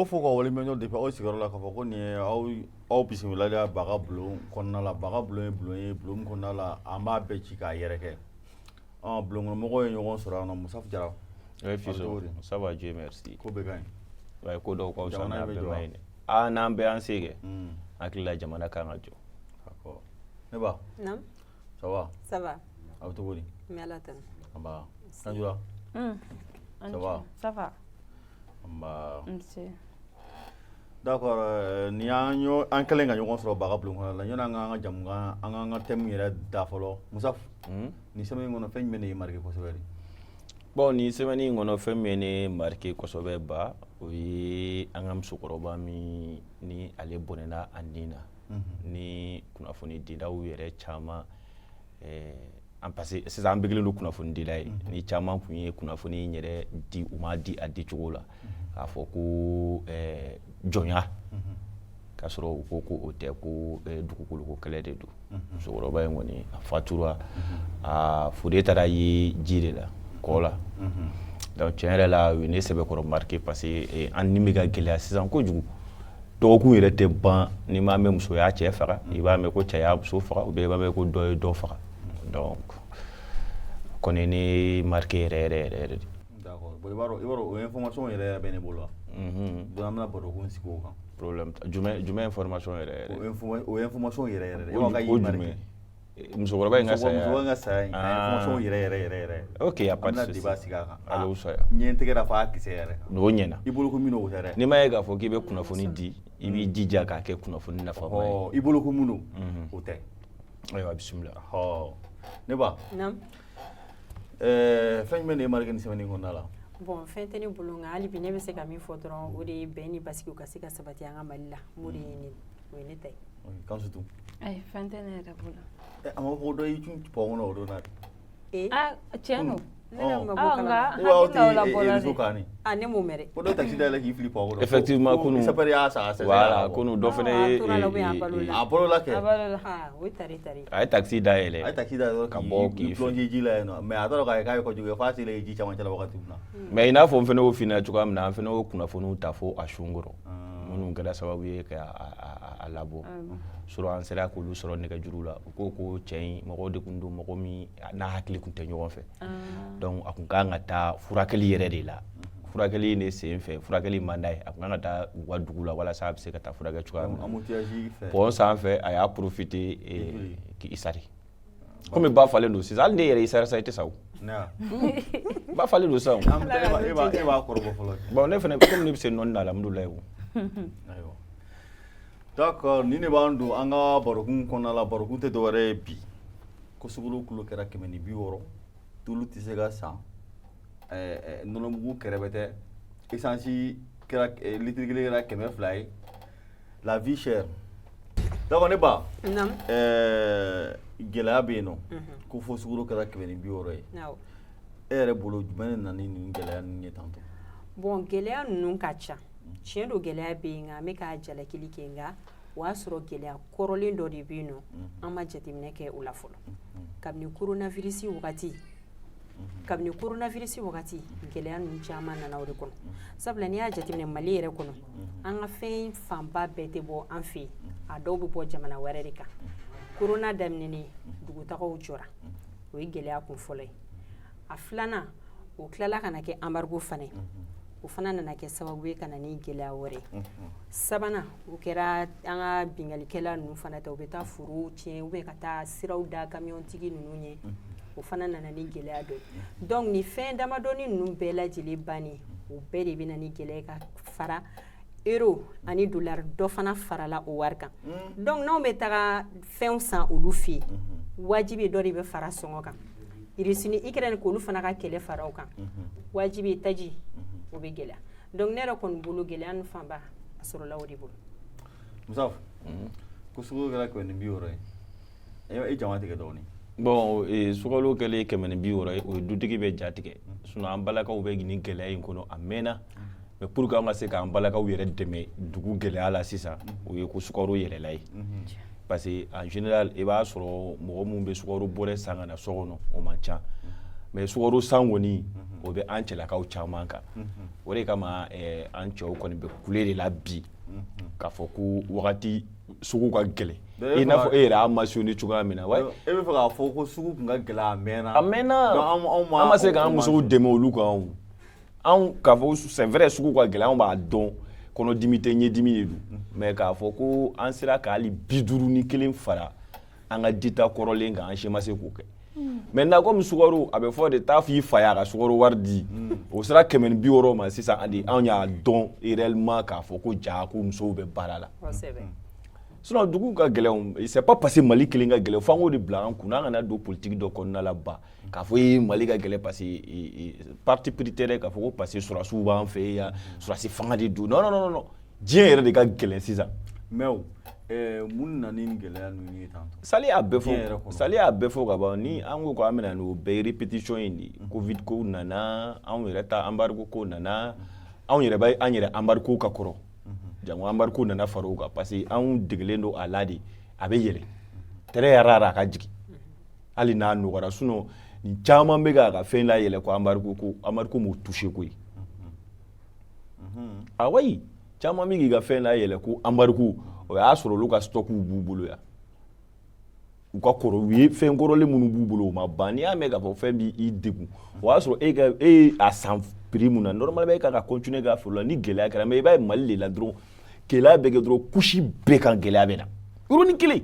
K'aw fo ka waleɲuman depuis aw sigiyɔrɔ la, k'a fɔ ko nin ye aw bisimila de Baga bulon kɔnɔna la. Baga bulon ye bulon ye, bulon min kɔnɔna la an b'a bɛɛ ci k'a yɛrɛkɛ. Bulon kɔnɔmɔgɔw ye ɲɔgɔn sɔrɔ yan nɔ. Musa Jara. Oui, Fiso, ça va, Dieu merci. Ko bɛɛ ka ɲi? Ouais, ko dɔw ka fisa n'a bɛɛ ma ɲi dɛ. Ah, n'an bɛɛ y'an se kɛ, hakili la jamana kan ka jɔ. D'accord. Ne ba. Naam. Ça va? Ça va. A bɛ cogo di? N bɛ Ala tanu. Nba. Sanjura. Ça va? Ça va. Nba. Nse. D'accord, nin y'an an kɛlen ka ɲɔgɔn sɔrɔ Baga bulon kɔnɔ la. Yanni an k'an ka jamukan, an k'an ka thème yɛrɛ da fɔlɔ, Musa, nin semaine in kɔnɔ, fɛn jumɛn de y'i marqué kosɛbɛ de? Bon, nin semaine in kɔnɔ, fɛn min ye ne marqué kosɛbɛ ba, o ye an ka musokɔrɔba min ni ale bɔnɛna a nin na, ni kunnafonidilaw yɛrɛ caman an, parce que sisan an bɛɛ kɛlen don kunnafonidila ye, ni caman kun ye kunnafoni in yɛrɛ di, u m'a di a dicogo la, k'a fɔ ko jɔnya, k'a sɔrɔ u ko ko o tɛ, ko dugukoloko kɛlɛ de don. Musokɔrɔba in kɔni, a fatura, a fure taara ye ji de la, kɔ la. Donc tiɲɛ yɛrɛ la, o ye ne sɛbɛkɔrɔ marqué, parce que an ni bɛ ka gɛlɛya sisan kojugu. Dɔgɔkun yɛrɛ tɛ ban n'i m'a mɛn muso y'a cɛ faga, i b'a mɛn ko cɛ y'a muso faga, ou bien i b'a mɛn ko dɔ ye dɔ faga. Donc kɔni ne marqué yɛrɛ yɛrɛ yɛrɛ yɛrɛ de. D'accord. Bon, i b'a dɔn o information yɛrɛ yɛrɛ bɛ ne bolo wa. Donc an bɛna barokun sigi o kan. Problème jumɛn information yɛrɛ yɛrɛ? O information yɛrɛ yɛrɛ de. O jumɛn? Musokɔrɔba in ka saya. Musokɔrɔba in ka saya in, a information yɛrɛ yɛrɛ yɛrɛ yɛrɛ. Ok, y a pas de An bɛna souci. débat sigi a kan. A bɛ wusaya. N ye n tɛgɛ da f'a kisɛ yɛrɛ kan. O ɲɛna. I bolo ko min don, o tɛ dɛ. N'i ma ye k'a fɔ k'i bɛ kunnafoni di, i b'i jija k'a kɛ kunnafoni nafama ye. I bolo ko min don, o tɛ. Ayiwa, bisimila. Ɔ, ne ba. Naam. Fɛn jumɛn de ye marqué nin semaine in kɔnɔna la? Bon, fɛn tɛ ne bolo, nka hali bi ne bɛ se ka min fɔ dɔrɔn, o de ye bɛn ni basigi ka se ka sabati an ka Mali la. N b'o de ɲini, o ye ne ta ye. Kansutu. Ayi, fɛn tɛ ne yɛrɛ bolo. A ma fɔ ko dɔ y'i cun pɔn kɔnɔ o don na de? Ee. Ah, tiɲɛ don. Ne yɛrɛ ma bɔ Ah, kalama. nka Ou aw hakili la o la tɛ bɔra réseau de. kan ni? Ah, ne m'o mɛn dɛ. Ko dɔ taxi dayɛlɛ k'i fili pɔn kɔnɔ. Effectivement, kunu. Sapeur y'a sa a sɛsɛ. Voilà, kunu dɔ fana Ah, ye a tora la ou bien a balo la? A balo la kɛ. A balo la. Ah, o ye tare tare. A ye taxi dayɛlɛ. A ye taxi dayɛlɛ ka bɔ k'i k'i plonger ji la yen nɔ, mais a t'a dɔn k'a ye k'a ye kojugu kɛ f'a selen ji camancɛ la wagati min na. Mais i n'a fɔ n fana y'o f'i ɲɛna cogoya min na, an fana y'o kunnafoniw ta fo a sun kɔrɔ, minnu kɛra sababu ye ka a labɔ sɔrɔ, an sera k'olu sɔrɔ nɛgɛjuru la. U ko ko cɛ in, mɔgɔw de kun don, mɔgɔ min n'a hakili kun tɛ ɲɔgɔn fɛ. Donc a kun kan ka taa furakɛli yɛrɛ de la. Furakɛli in de sen fɛ, furakɛli man d'a ye, a kun kan ka taa u ka dugu la walasa a bɛ se ka taa furakɛ cogoya min na. Embouteillage fɛ. Pont sanfɛ, a y'a profiter k'i sari. Komi ba falen don sisan, hali ne yɛrɛ i sara sa, i tɛ sa o. Ne ya. Ba falen don sisan o. E b'a kɔrɔbɔ fɔlɔ. Bon, ne fana, komi ne bɛ se nɔni na, alhamdulilayi o. Ayiwa. D'accord, nin de b'an don an ka barokun kɔnɔna la. Barokun tɛ dɔwɛrɛ ye bi, ko sukaro kilo kɛra 160, tulu tɛ se ka san, nɔnɔmugu kɛrɛbɛtɛ, essence kɛra litre kelen kɛra 200 ye, la vie chère. D'accord, ne ba. Naam. Gɛlɛya bɛ yen nɔ, ko fo sukaro kɛra 160 ye. Awɔ. E yɛrɛ bolo, jumɛn de nana ni nin gɛlɛya ninnu ye tantɔ? Bon, gɛlɛya ninnu ka ca. Tiɲɛ don, gɛlɛya bɛ yen, nka an bɛ ka jalakili kɛ, nka o y'a sɔrɔ gɛlɛya kɔrɔlen dɔ de bɛ yen nɔ, an ma jateminɛ kɛ o la fɔlɔ. Kabini coronavirus wagati, gɛlɛya ninnu caman nana o de kɔnɔ, sabula n'i y'a jateminɛ Mali yɛrɛ kɔnɔ, an ka fɛn fanba bɛɛ tɛ bɔ an fɛ yen, a dɔw bɛ bɔ jamana wɛrɛ de kan. Corona daminɛnen, dugutagaw jɔra, o ye gɛlɛya kun fɔlɔ ye. A filanan, o tilala ka na kɛ embargo fana ye, o fana nana kɛ sababu ye ka na ni gɛlɛya wɛrɛ ye. Sabanan, o kɛra an ka bingalikɛla ninnu fana ta, u bɛ taa forow tiɲɛ ou bien ka taa siraw da kamiyɔntigi ninnu ɲɛ, o fana nana ni gɛlɛya dɔ ye. Donc nin fɛn damadɔni ninnu bɛɛ lajɛlen bannen, o bɛɛ de bɛ na ni gɛlɛya ye, ka fara euro ani dollar dɔ fana farala o wari kan. Donc n'anw bɛ taga fɛnw san olu fɛ yen, wajibi dɔ de bɛ fara sɔngɔ kan. Irisi ni Ukraine, k'olu fana ka kɛlɛ fara o kan, wajibi taji o bɛ gɛlɛya. Donc ne yɛrɛ kɔni bolo, gɛlɛya nin fanba a sɔrɔla o de bolo. Musa, ko sukaro kɛra 160 ye, e jama tigɛ dɔɔnin. Bon, sukaro kɛlen 160 ye, o ye dutigi bɛ ja tigɛ. Sinon an balakaw bɛ nin gɛlɛya in kɔnɔ a mɛnna, mais pour que an ka se k'an balakaw yɛrɛ dɛmɛ dugu gɛlɛya la sisan, o ye ko sukaro yɛlɛla ye, parce que en général i b'a sɔrɔ mɔgɔ minnu bɛ sukaro bɔrɛ san ka na so kɔnɔ, o man ca. Mais sukaro san kɔni, o bɛ an cɛlakaw caman kan. O de kama an cɛw kɔni bɛ kule de la bi k'a fɔ ko wagati sugu ka gɛlɛn, i n'a fɔ e yɛrɛ y'a mentionné cogoya min na. E bɛ fɛ k'a fɔ ko sugu tun ka gɛlɛn a mɛnna. A mɛnna. An ma se k'an musow dɛmɛ olu kan o. Anw k'a fɔ, c'est vrai, sugu ka gɛlɛn, anw b'a dɔn, kɔnɔdimi tɛ, ɲɛdimi de don. Mais k'a fɔ ko an sera ka hali 51 fara an ka dita kɔrɔlen kan, an si ma se k'o kɛ. Maintenant, comme sukaro, a bɛ fɔ de taa f'i fa ye a ka sukaro wari di, o sera 160 ma sisan de, anw y'a dɔn réellement k'a fɔ ko ja ko musow bɛ baara la. Sinon dugu ka gɛlɛn, c'est pas parce que Mali kelen ka gɛlɛn, f'an k'o de bila an kunna. An kana don politique dɔ kɔnɔna la ba k'a fɔ ee Mali ka gɛlɛn, parce que parti pris tɛ dɛ, k'a fɔ ko parce que sɔrɔdasiw b'an fɛ yan, sɔrɔdasi fanga de don. Non, non, non, non, diɲɛ yɛrɛ de ka gɛlɛn sisan. Mais o mun nana ni gɛlɛya ninnu ye tan tɔ? Sali y'a bɛɛ fɔ, Sali y'a bɛɛ fɔ ka ban. Ni an ko k'an bɛna n'o bɛɛ répétition in de, Covid ko nana, anw yɛrɛ ta embargo ko nana, anw yɛrɛ bɛ an yɛrɛ embargo ka kɔrɔ, jango embargo nana fara o kan, parce que anw degelen don a la de, a bɛ yɛlɛ très rare a ka jigin, hali n'a nɔgɔyara. Sinon nin caman bɛ k'a ka fɛn layɛlɛ ko embargo, ko embargo m'o touché koyi. Ah oui, caman bɛ k'i ka fɛn layɛlɛ ko embargo, o y'a sɔrɔ olu ka stock b'u bolo yan, u ka kɔrɔ, u ye fɛn kɔrɔlen minnu b'u bolo, o ma ban. N'i y'a mɛn k'a fɔ fɛn b'i degun, o y'a sɔrɔ e ka e ye a san prix mun na, normalement e kan ka continuer k'a feere o la ni gɛlɛya kɛra. Mais i b'a ye Mali de la dɔrɔn, gɛlɛya bɛ kɛ dɔrɔn, couche bɛɛ kan gɛlɛya bɛ na yɔrɔnin kelen.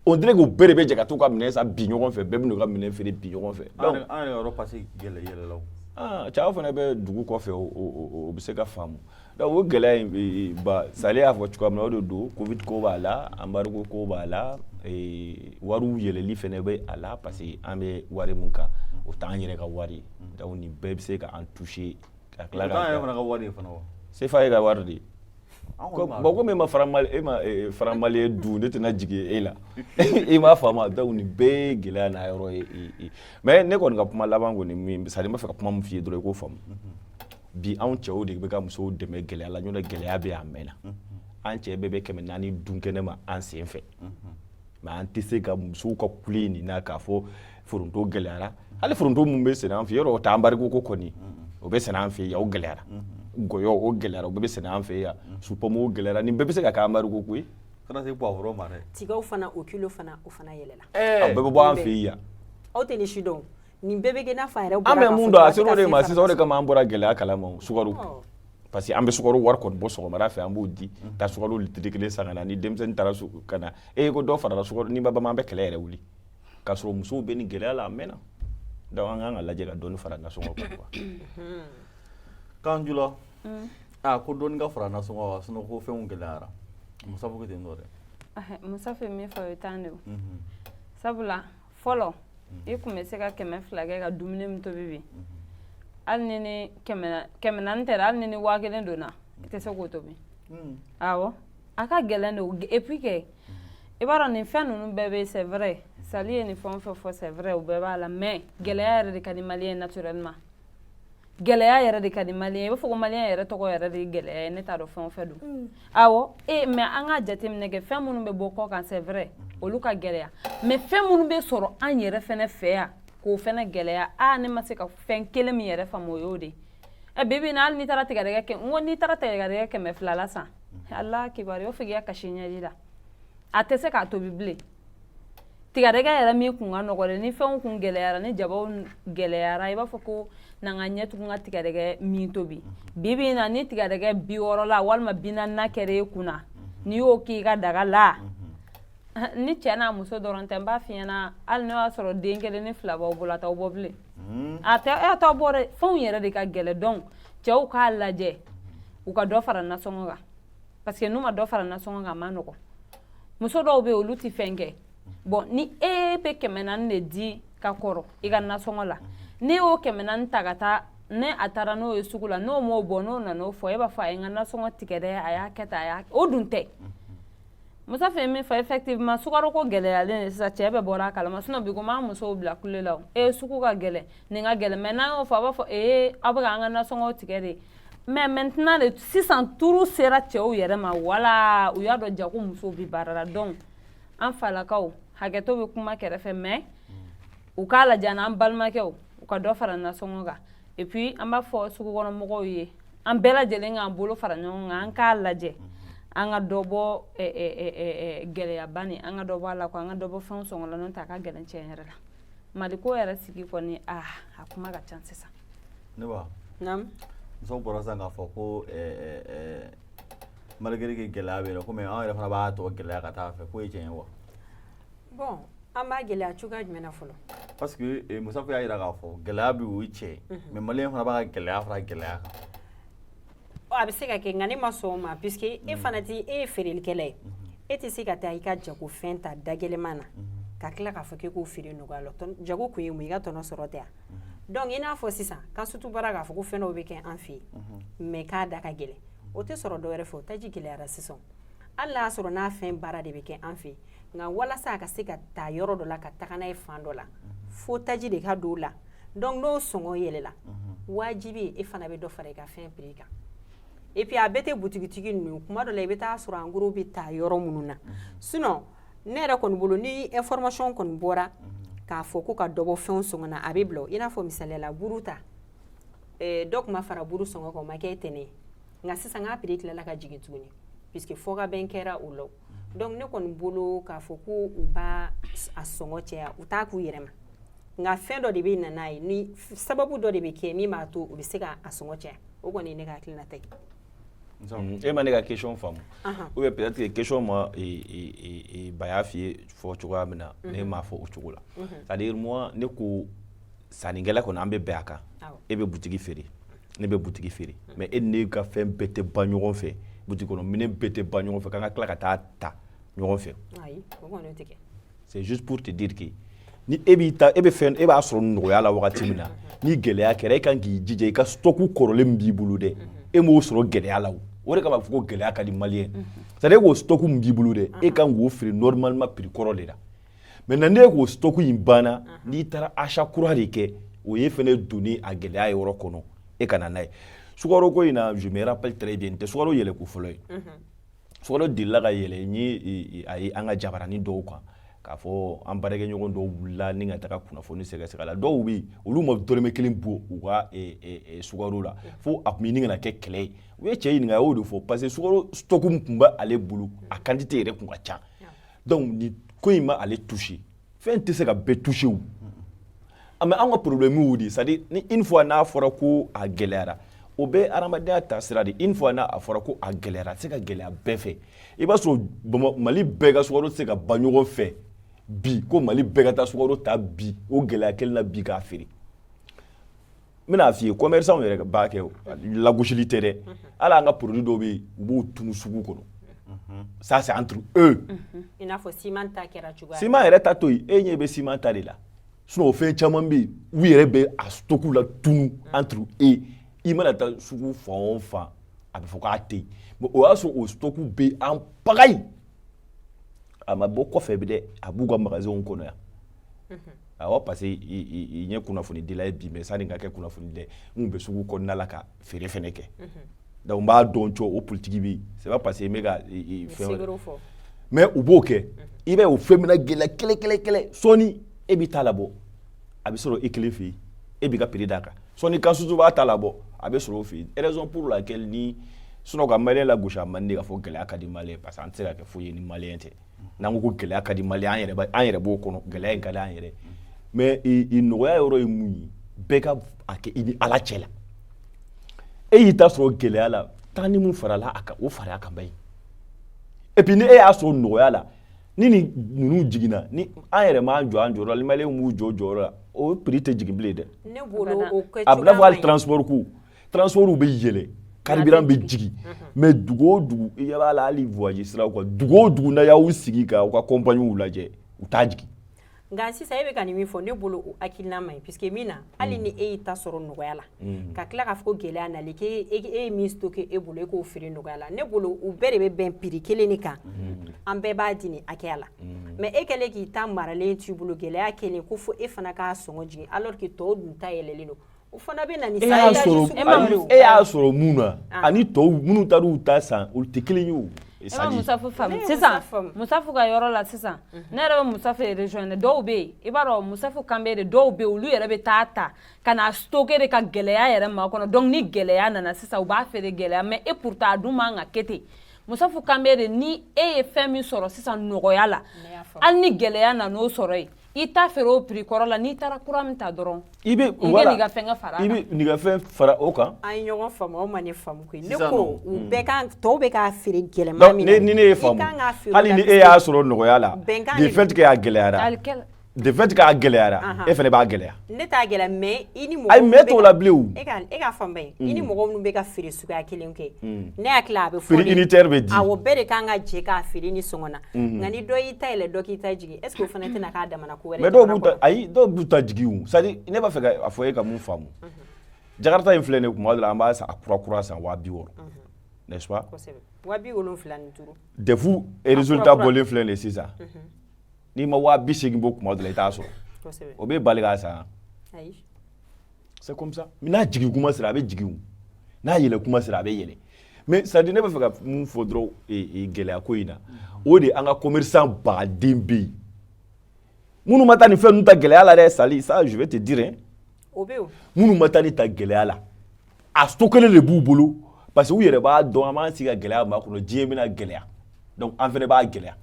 On dirait que u bɛɛ de bɛ jɛ ka t'u ka minɛn san bi ɲɔgɔn fɛ, bɛɛ bɛ n'u ka minɛn feere bi ɲɔgɔn fɛ. Donc an yɛrɛ yɔrɔ passé gɛlɛ yɛlɛla o. Ah, cɛw fana bɛ dugu kɔfɛ, o bɛ se ka faamu. Donc o gɛlɛya in ba, Sali y'a fɔ cogoya min na, o de don. Covid ko b'a la, embargo ko b'a la, wariw yɛlɛli fana bɛ a la, parce que an bɛ wari mun kan, o t'an yɛrɛ ka wari ye. Donc nin bɛɛ bɛ se ka an toucher ka tila ka. O t'an yɛrɛ fana ka wari ye fana wa? CFA ye ka wari de ye. Bon, komi e ma franc mali, e ma franc malien dun, ne tɛna jigin e la, i m'a faamu. Donc nin bɛɛ ye gɛlɛya n'a yɔrɔ ye. Mais ne kɔni ka kuma laban kɔni min, c'est à dire n b'a fɛ ka kuma min f'i ye dɔrɔn, i k'o faamu. Bi anw cɛw de bɛ ka musow dɛmɛ gɛlɛya la, n'o tɛ gɛlɛya bɛ yan a mɛnna. An cɛ bɛɛ bɛ 400 dun kɛnɛ ma an sen fɛ, mais an tɛ se ka musow ka kule nin na k'a fɔ foronto gɛlɛyara. Hali foronto mun bɛ sɛnɛ an fɛ yɔrɔ, o tɛ embargo ko kɔni, o bɛ sɛnɛ an fɛ yan, o gɛlɛyara. Gɔyɔ, o gɛlɛyara, o bɛɛ bɛ sɛnɛ an fɛ yan. Supɔmu, o gɛlɛyara. Nin bɛɛ bɛ se ka kɛ embargo ko ye. Kana se poivron ma dɛ. Tigaw fana, o kilo fana, o fana yɛlɛla. A bɛɛ bɛ bɔ an fɛ yan. Aw tɛ nin si dɔn, nin bɛɛ bɛ kɛ n'a fɔ a yɛrɛ bɔra. An bɛ mun dɔn, a ser'o de ma sisan, o de kama an bɔra gɛlɛya kalama. Sukaro, parce que an bɛ sukaro wari kɔni bɔ sɔgɔmada fɛ, an b'o di, taa sukaro litiri kelen san ka na. Ni denmisɛnnin taara ka na e ko dɔ farala sukaro, n'i ma bama, an bɛ kɛlɛ yɛrɛ wuli, k'a sɔrɔ musow bɛ nin gɛlɛya la a mɛnna. Donc an kan ka lajɛ ka dɔɔni fara nasɔngɔ kan quoi. Kanjula, aa, ko dɔɔni ka fara nasɔngɔ kan, sinon ko fɛnw gɛlɛyara. Musa ko ten tɔ dɛ. Musa fɛ min fɔ, o ye tan de o. Sabula fɔlɔ, i kun bɛ se ka 200 kɛ ka dumuni min tobi, bi hali ni 400 tɛ dɛ, hali ni 1000 donna, i tɛ se k'o tobi. Awɔ, a ka gɛlɛn de. Et puis kɛ, i b'a dɔn nin fɛn ninnu bɛɛ bɛ, c'est vrai, Sali ye nin fɛn o fɛn fɔ, c'est vrai, o bɛɛ b'a la. Mais gɛlɛya yɛrɛ de ka di malien naturellement, gɛlɛya yɛrɛ de ka di malien. I b'a fɔ ko malien yɛrɛ tɔgɔ yɛrɛ de ye gɛlɛya ye, ne t'a dɔn fɛn o fɛn don. Awɔ, e mais an k'a jateminɛ kɛ, fɛn minnu bɛ bɔ kɔ kan, c'est vrai, olu ka gɛlɛya, mais fɛn minnu bɛ sɔrɔ an yɛrɛ fɛnɛ fɛ yan, k'o fɛnɛ gɛlɛya, aa, ne ma se ka fɛn kelen min yɛrɛ faamu, o y'o de ye. Ɛ, bi bi in na, hali n'i taara tigɛdɛgɛ kɛ, n ko n'i taara tigɛdɛgɛ 200 la san, ala kibaru, i b'a fɔ k'i ka kasi ɲɛji la, a tɛ se k'a tobi bilen. Tigadɛgɛ yɛrɛ min kun ka nɔgɔ dɛ, ni fɛnw kun gɛlɛyara, ni jabaw gɛlɛyara, i b'a fɔ ko n'an ka ɲɛ tugun ka tigadɛgɛ min tobi. Bi bi in na, ni tigadɛgɛ 60 la walima 40 na kɛra e kunna, n'i y'o k'i ka daga la, ni cɛ n'a muso dɔrɔn tɛ, n b'a f'i ɲɛna, hali n'o y'a sɔrɔ den kelen ni fila b'aw bolo, a t'aw bɔ bilen, a tɛ e t'aw bɔ dɛ. Fɛnw yɛrɛ de ka gɛlɛn. Donc cɛw k'a lajɛ u ka dɔ fara nasɔngɔ kan, parce que n'u ma dɔ fara nasɔngɔ kan, a ma nɔgɔn. Muso dɔw bɛ yen, olu tɛ fɛn kɛ. Bon, ni e bɛ 400 de di ka kɔrɔ i ka nasɔngɔ la, ne y'o 400 ta ka taa, ne a taara n'o ye sugu la, n'o m'o bɔ, n'o nana o fɔ, e b'a fɔ a ye n ka nasɔngɔ tigɛ dɛ, a y'a kɛ tan, a y'a o dun tɛ. Musa fɛ min fɔ, effectivement, sukaro ko gɛlɛyalen de sisan, cɛ bɛɛ bɔra a kalama. Sinon bi ko m'an musow bila kule la o, e sugu ka gɛlɛn, nin ka gɛlɛn, mais n'an y'o fɔ, a b'a fɔ ee, aw bɛ k'an ka nasɔngɔw tigɛ de. Mais maintenant de, sisan turu sera cɛw yɛrɛ ma, wala u y'a dɔn jago musow bi baara la. Donc an falakaw, hakɛto bɛ kuma kɛrɛfɛ, mais u k'a lajɛ n'an balimakɛw. U ka dɔ fara nasɔngɔ kan. Et puis an b'a fɔ sugukɔnɔmɔgɔw ye, an bɛɛ lajɛlen k'an bolo fara ɲɔgɔn kan, an k'a lajɛ an ka dɔ bɔ gɛlɛyaba nin, an ka dɔ bɔ a la quoi, an ka dɔ bɔ fɛnw sɔngɔ la, n'o tɛ a ka gɛlɛn tiɲɛ yɛrɛ la. Mali ko yɛrɛ sigi kɔni, aa, a kuma ka ca sisan. Ne ba. Naamu. Musow bɔra sisan k'a fɔ ko malgré que gɛlɛya bɛ yen nɔ, komi an yɛrɛ fana b'a tɔ gɛlɛya ka taa fɛ, k'o ye tiɲɛ ye wa? Bon, an b'a gɛlɛya cogoya jumɛn na fɔlɔ? Parce que Musafu y'a jira k'a fɔ gɛlɛya bɛ yen, o ye tiɲɛ ye, mais maliyɛn fana b'a ka gɛlɛya fara gɛlɛya kan. A bɛ se ka kɛ, nka ne ma sɔn o ma, puisque e fana ti, e ye feerelikɛla ye, e tɛ se ka taa i ka jagofɛn ta da gɛlɛman na ka tila k'a fɔ k'e k'o feere nɔgɔya la. Jago kun ye mun ye? I ka tɔnɔ sɔrɔ tɛ yan. Donc i n'a fɔ sisan kan sutu bɔra k'a fɔ ko fɛn dɔw bɛ kɛ an fɛ yen, mais k'a da ka gɛlɛn, o tɛ sɔrɔ dɔwɛrɛ fɛ, o taji gɛlɛyara sisan. Hali n'a y'a sɔrɔ n'a fɛn baara de bɛ kɛ an fɛ yen, nka walasa a ka se ka taa yɔrɔ dɔ la ka taga n'a ye fan dɔ la, fo taji de ka don o la. Donc n'o sɔngɔ yɛlɛla, wajibi e fana bɛ dɔ fara i ka fɛn prix kan. Et puis a bɛɛ tɛ butigitigi ninnu, kuma dɔ la i bɛ taa sɔrɔ en gros bɛ taa yɔrɔ minnu na. Sinon ne yɛrɛ kɔni bolo, ni information kɔni bɔra k'a fɔ ko ka dɔ bɔ fɛnw sɔngɔ na, a bɛ bila. I n'a fɔ misaliya la, buru ta, dɔ tun ma fara buru sɔngɔ kan, o ma kɛ tɛnɛ ye, nka sisan k'a prix tilala ka jigin tuguni, puisque fɔkabɛn kɛra o la. Donc ne kɔni bolo, k'a fɔ ko u b'a a sɔngɔ caya, u t'a k'u yɛrɛ ma, nka fɛn dɔ de bɛ na n'a ye, ni sababu dɔ de bɛ kɛ min b'a to u bɛ se ka a sɔngɔ caya. O kɔni ye ne ka hakilinata ye. E ma ne ka question faamu, ou bien peut-être que question ma ba y'a f'i ye fɔ cogoya min na, ne m'a fɔ o cogo la. C'est-à-dire moi, ne ko sannikɛla kɔni, an bɛ bɛn a kan, e bɛ butigi feere, ne bɛ butigi feere, mais e ni ne ka fɛn bɛɛ tɛ ban ɲɔgɔn fɛ, butigi kɔnɔ minɛn bɛɛ tɛ ban ɲɔgɔn fɛ, k'an ka tila ka taa ta ɲɔgɔn fɛ. Ayi, o kɔni tɛ kɛ. C'est juste pour te dire que ni e b'i ta, e bɛ fɛn, e b'a sɔrɔ nɔgɔya la wagati min na, ni gɛlɛya kɛra, e kan k'i jija i ka stock kɔrɔlen min b'i bolo dɛ, e m'o sɔrɔ gɛlɛya la o. O de kama a bɛ fɔ ko gɛlɛya ka di maliyɛn. C'est à dire e k'o stock min b'i bolo dɛ, e kan k'o feere normalement prix kɔrɔ de la. Maintenant n'e k'o stock in banna, n'i taara achat kura de kɛ, o ye fɛnɛ donni a gɛlɛya yɔrɔ kɔnɔ, e ka na n'a ye. Sukaro ko in na, je me rappelle très bien, nin tɛ sukaro yɛlɛko fɔlɔ ye. Sukaro delila ka yɛlɛ, n ye a ye an ka jabaranin dɔw kan k'a fɔ an baarakɛɲɔgɔn dɔw wulila ni ka taga kunnafoni sɛgɛsɛgɛ la. Dɔw bɛ yen, olu ma dɔrɔmɛ kelen bɔ u ka sukaro la, fo a tun bɛ ɲini ka na kɛ kɛlɛ ye. U ye cɛ ɲininka, a y'o de fɔ, parce que sukaro stock min tun bɛ ale bolo, a quantité yɛrɛ tun ka ca. Donc nin ko in ma ale touché. Fɛn tɛ se ka bɛɛ touché o. Mais an ka problème y'o de ye. C'est à dire ni une fois n'a fɔra ko a gɛlɛyara, o bɛ adamadenya taasira de. Une fois n'a a fɔra ko a gɛlɛyara, a tɛ se ka gɛlɛya bɛɛ fɛ. I b'a sɔrɔ Mali bɛɛ ka sukaro tɛ se ka ban ɲɔgɔn fɛ bi, ko Mali bɛɛ ka taa sukaro ta bi o gɛlɛya kelen na bi k'a feere. N bɛna f'i ye, commerçant yɛrɛ b'a kɛ, lagosili tɛ dɛ. Hali an ka produit dɔw bɛ yen, u b'o tunu sugu kɔnɔ. Ça, c'est entre eux. I n'a fɔ ciment ta kɛra cogoya. Ciment yɛrɛ ta to yen, e ɲɛ bɛ ciment ta de la. Sinon o fɛn caman bɛ yen, u yɛrɛ bɛ a stock la tunu entre eux. I mana taa sugu fan o fan, a bɛ fɔ k'a tɛ yen, mais o y'a sɔrɔ o stock bɛ en pagaille. A ma bɔ kɔfɛ bi dɛ, a b'u ka magasinw kɔnɔ yan. Awɔ, parce que i ɲɛ kunnafonidila ye bi, mais sani n ka kɛ kunnafonidila ye, n tun bɛ sugu kɔnɔna la ka feere fɛnɛ kɛ. Donc n b'a dɔn cɔ, o politique bɛ yen. C'est pas parce que n bɛ ka fɛn wɛrɛ, mais u b'o kɛ. I b'a ye, o fɛn bɛna gɛlɛya kɛlɛ kɛlɛ kɛlɛ, sɔɔni e b'i ta labɔ, a bɛ sɔrɔ e kelen fɛ yen, e b'i ka prix d'a kan. Sɔɔni Kasutu b'a ta labɔ, a bɛ sɔrɔ o fɛ yen. Raison pour laquelle ni sinon ka maliyɛn lagosi, a man di k'a fɔ gɛlɛya ka di maliyɛn, parce que an tɛ se ka kɛ foyi ye ni maliyɛn tɛ. N'an ko ko gɛlɛya ka di maliyɛn, an yɛrɛ b'o kɔnɔ, gɛlɛya in ka di an yɛrɛ. Mais nɔgɔya yɔrɔ ye mun ye? Bɛɛ ka a kɛ i ni Ala cɛ la. E y'i ta sɔrɔ gɛlɛya la, taa ni mun farala a kan, o fara a kan ba ye. Et puis ni e y'a sɔrɔ nɔgɔya la, ni nin ninnu jiginna, ni an yɛrɛ m'an jɔ an jɔyɔrɔ la, ni maliyɛnw m'u jɔ jɔyɔrɔ la, o prix tɛ jigin bilen dɛ. Ne bolo, o kɛ A bɛ n'a fɔ hali transport ko, transport bɛ yɛlɛ, carburant bɛ jigin, mais dugu o dugu, i ɲɛ b'a la, hali voyage siraw kan, dugu o dugu, n'a y'aw sigi k'aw ka compagnie lajɛ, u t'a jigin. Nka sisan e bɛ ka nin min fɔ, ne bolo o hakilina man ɲi, puisque min na, hali ni e y'i ta sɔrɔ nɔgɔya la, ka tila k'a fɔ ko gɛlɛya nalen k'e e ye min stocké e bolo, e k'o feere nɔgɔya la, ne bolo u bɛɛ de bɛ bɛn prix kelen de kan, an bɛɛ b'a di nin hakɛya la. Mais e kɛlen k'i ta maralen t'i bolo, gɛlɛya kɛlen ko fo e fana k'a sɔngɔ jigin, alors que tɔw dun ta yɛlɛlen don, o fana bɛ na ni E y'a sɔrɔ, e y'a sɔrɔ mun na, ani tɔw minnu taar'u ta san, olu tɛ kelen ye o. E ma Musafu faamu sisan, Musafu ka yɔrɔ la sisan, ne yɛrɛ bɛ Musafu rejoindre. Dɔw bɛ yen, i b'a dɔn, Musafu kan bɛ de, dɔw bɛ yen, olu yɛrɛ bɛ taa ta ka na stocker de ka gɛlɛya yɛrɛ makɔnɔ. Donc ni gɛlɛya nana sisan, u b'a feere gɛlɛya. Mais et pourtant a dun man ka kɛ ten. Musafu kan bɛ de, ni e ye fɛn min sɔrɔ sisan nɔgɔya la, hali ni gɛlɛya nan'o sɔrɔ yen, i t'a feere o prix kɔrɔ la. N'i taara kura min ta dɔrɔn, i bɛ i bɛ n'i ka fɛnkɛ fara a i kan. Bɛ n'i ka fɛn fara o kan. An ye ɲɔgɔn faamu, aw ma ne faamu koyi. Ne Sisan ko nɔ, u bɛɛ kan, tɔw bɛ k'a feere gɛlɛman Donc min na, ni ne ye i faamu, kan k'a feere o hali la ni e parce y'a que sɔrɔ nɔgɔya la, bɛnkan de de fait que a gɛlɛyara, Alikɛla de fait que a gɛlɛyara, e fana b'a gɛlɛya. Ne t'a gɛlɛya, mais i ni mɔgɔ Ayi, minnu mais bɛ t'o ka- la bilen o. E ka faamu ye, i ni mɔgɔ minnu bɛ ka feere suguya kelen kɛ, ne hakili la a bɛ fɔ Prix de. unitaire bɛ di. Awɔ, bɛɛ de kan ka jɛ k'a feere ni sɔngɔ na. Nka ni dɔ y'i ta yɛlɛ, dɔ k'i ta jigin, est ce que o fana tɛna k'a damana ko wɛrɛ Mais dɔw jamana b'u ta kɔnɔ? Ayi, dɔw b'u ta jigin o. C'est à dire, ne b'a fɛ ka a fɔ e ka mun faamu? Jakarta in filɛ nin ye, kuma dɔ la an b'a san, a kura kura san 60 000, n'est-ce pas? Kosɛbɛ, 75. DEF résultat kura. Bɔlen filɛ nin ye sisan, n'i ma 80 000 bɔ, kuma dɔ la i t'a sɔrɔ. O bɛ bali k'a san. Ayi. C'est comme ça. N'a jigin kuma sera, a bɛ jigin o, n'a yɛlɛ kuma sera, a bɛ yɛlɛ. Mais c'est à dire, ne b'a fɛ ka mun fɔ dɔrɔn, gɛlɛya ko in na, o de an ka commerçant baden bɛ yen minnu ma taa nin fɛn ninnu ta gɛlɛya la dɛ. Sali, ça je vais te dire, hein. O bɛ o. Minnu ma taa nin ta gɛlɛya la, a stock kelen de b'u bolo, parce que u yɛrɛ b'a dɔn, an b'an sigi ka gɛlɛya ma kɔnɔ, diɲɛ bɛna gɛlɛya, donc an fɛnɛ b'a gɛlɛya,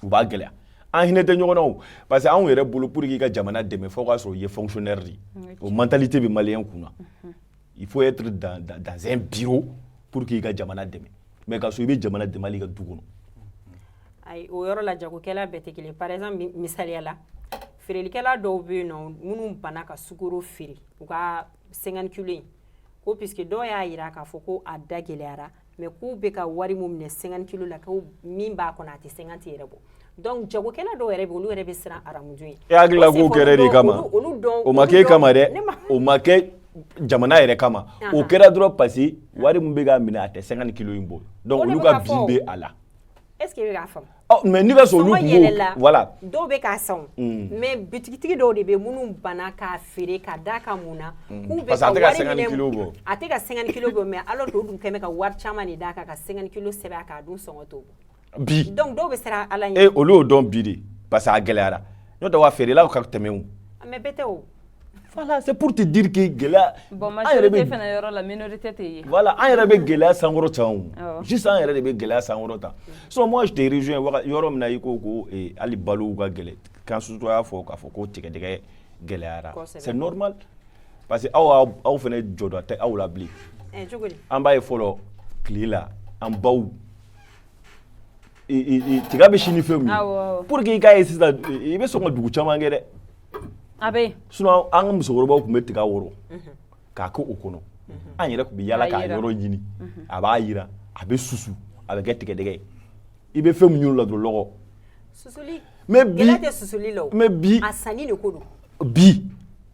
u b'a gɛlɛya. An hinɛ tɛ ɲɔgɔn na o, parce que anw yɛrɛ bolo, pour que i ka jamana dɛmɛ, fo k'a sɔrɔ i ye fonctionnaire de ye. O mentalité bɛ maliyɛn kun na, il faut être dans un bureau pour que i ka jamana dɛmɛ. Mais ka sɔrɔ i bɛ jamana dɛmɛ hali i ka du kɔnɔ. Ayi, o yɔrɔ la, jagokɛla bɛɛ tɛ kelen. Par exemple, misaliya la, feerelikɛla dɔw bɛ yen nɔ minnu banna ka sukaro feere u ka 50 kilo in ko, puisque dɔw y'a yira k'a fɔ ko a da gɛlɛyara, mais k'u bɛ ka wari mun minɛ 50 kilo la, ko min b'a kɔnɔ a tɛ 50 yɛrɛ bɔ. Donc jagokɛla dɔw yɛrɛ bɛ, olu yɛrɛ bɛ siran aramudu ye. E hakili la k'o kɛra de kama? Olu dɔn O ma olu k'e dɔn- kama dɛ. Ne ma. O ma kɛ jamana yɛrɛ kama, o kɛra dɔrɔn parce que wari min bɛ k'a minɛ, a tɛ 50 kilo in bɔ, donc O de olu bɛ ka ka bin fɔ o. bɛ a la. Est ce que i bɛ k'a faamu? Ɔ, mais n'i ka sɔrɔ olu Sɔngɔ kun b'o yɛlɛla, voilà. Dɔw bɛ k'a san o, mais bitigitigi dɔw de bɛ minnu banna k'a feere ka d'a kan mun na? K'u bɛ Parce que a tɛ ka wari 50 minɛ. kilo bɔ. A tɛ ka 50 kilo bɔ, mais alors que o dun kɛn bɛ ka wari caman de d'a kan ka 50 kilo sɛbɛn a kan, a dun sɔngɔ t'o bɔ. Bi Donc dɔw bɛ siran Ala e ɲɛ. Olu y'o dɔn bi de, parce que a gɛlɛyara, n'o tɛ wa feerelaw ka tɛmɛ o. Mais bɛɛ tɛ o. Voilà, c'est pour te dire que gɛlɛya Bon, an yɛrɛ majorité bɛ fana yɔrɔ la, minorité tɛ ye. Voilà, an yɛrɛ bɛ gɛlɛya sankɔrɔ tan o. Juste an yɛrɛ de bɛ gɛlɛya sankɔrɔ tan. So moi je te rejoins yɔrɔ min na, i ko hali balow ka gɛlɛn kan, surtout a y'a fɔ k'a fɔ ko tigɛdɛgɛ gɛlɛyara. C'est normal, parce que aw fana jɔda tɛ aw la bilen. Ɛ, cogo di? An b'a ye fɔlɔ tile la, an baw tiga bɛ sin ni fɛn min ye, pour que i k'a ye sisan, i bɛ sɔn ka dugu caman kɛ dɛ. A bɛ yen. Sinon an ka musokɔrɔbaw tun bɛ tiga wɔrɔ k'a kɛ o kɔnɔ, an yɛrɛ tun bɛ yaala K'a k'a yiran. yɔrɔ ɲini, a b'a yiran, a bɛ susu, a bɛ kɛ tigɛdɛgɛ ye. I bɛ fɛn min ɲini o la dɔrɔn, lɔgɔ. Susuli. Mais bi Gɛlɛya tɛ susuli la o. Mais bi A sanni de ko don. Bi